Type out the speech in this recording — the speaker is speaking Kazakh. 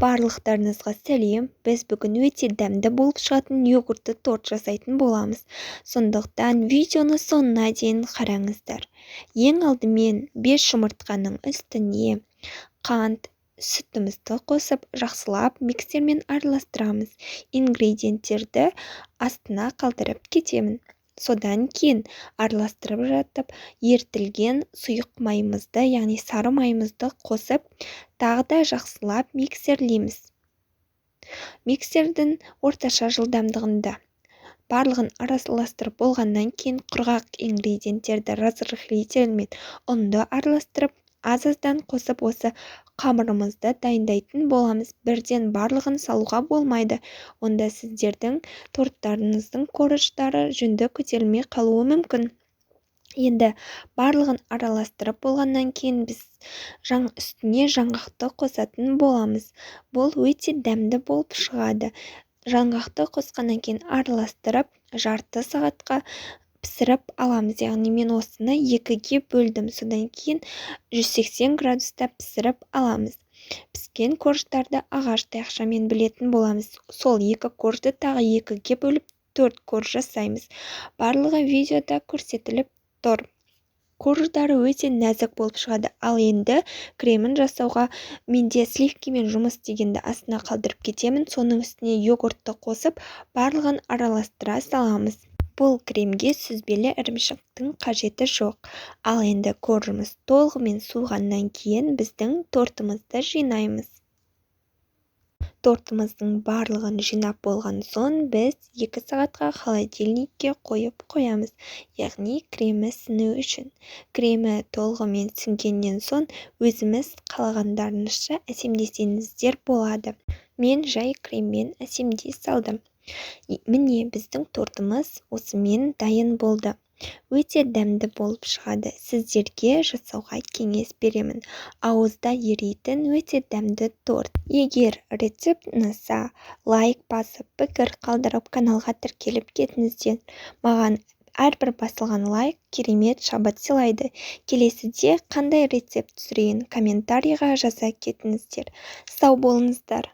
Барлықтарыңызға сәлем! Біз бүгін өте дәмді болып шығатын йогуртты торт жасайтын боламыз. Сондықтан видеоны соңына дейін қараңыздар. Ең алдымен 5 жұмыртқаның үстіне қант, сүтімізді қосып, жақсылап миксермен араластырамыз. Ингредиенттерді астына қалдырып кетемін. Содан кейін араластырып жатып, ерітілген сұйық майымызды, яғни сары майымызды қосып, тағы да жақсылап миксерлейміз. Миксердің орташа жылдамдығында. Барлығын араластырып болғаннан кейін құрғақ ингредиенттерді разрыхлительмен ұнды араластырып, аз-аздан қосып, осы қамырымызды дайындайтын боламыз. Бірден барлығын салуға болмайды. Онда сіздердің торттарыңыздың корждары жөнді көтерілмей қалуы мүмкін. Енді барлығын араластырып болғаннан кейін біз үстіне жаңғақты қосатын боламыз. Бұл өте дәмді болып шығады. Жаңғақты қосқаннан кейін араластырып, жарты сағатқа пісіріп аламыз. Яғни мен осыны екіге бөлдім. Содан кейін 180 градуста пісіріп аламыз. Піскен корждарды ағаш таяқшамен білетін боламыз. Сол екі коржды тағы екіге бөліп, 4 корж жасаймыз. Барлығы видеода көрсетіліп тұр. Корждары өте нәзік болып шығады. Ал енді кремін жасауға менде сливкамен жұмыс істегенді астына қалдырып кетемін. Соның үстіне йогуртты қосып, барлығын араластыра саламыз. Бұл кремге сүзбелі ірімшіктің қажеті жоқ. Ал енді коржымыз толығымен суығаннан кейін біздің тортымызды жинаймыз. Тортымыздың барлығын жинап болған соң біз 2 сағатқа холодильникке қойып қоямыз, яғни кремі сіну үшін. Кремі толығымен сіңгеннен соң өзіміз қалағандарыңызша әсемдесеңіздер болады. Мен жай креммен әсемдей салдым. Міне, біздің тортымыз осымен дайын болды. Өте дәмді болып шығады. Сіздерге жасауға кеңес беремін. Ауызда еритін өте дәмді торт. Егер рецепт ұнаса, лайк басып, пікір қалдырып, каналға тіркеліп кетіңіздер. Маған әрбір басылған лайк керемет шабыт сыйлайды. Келесіде қандай рецепт түсірейін, комментарийға жаза кетіңіздер. Сау болыңыздар.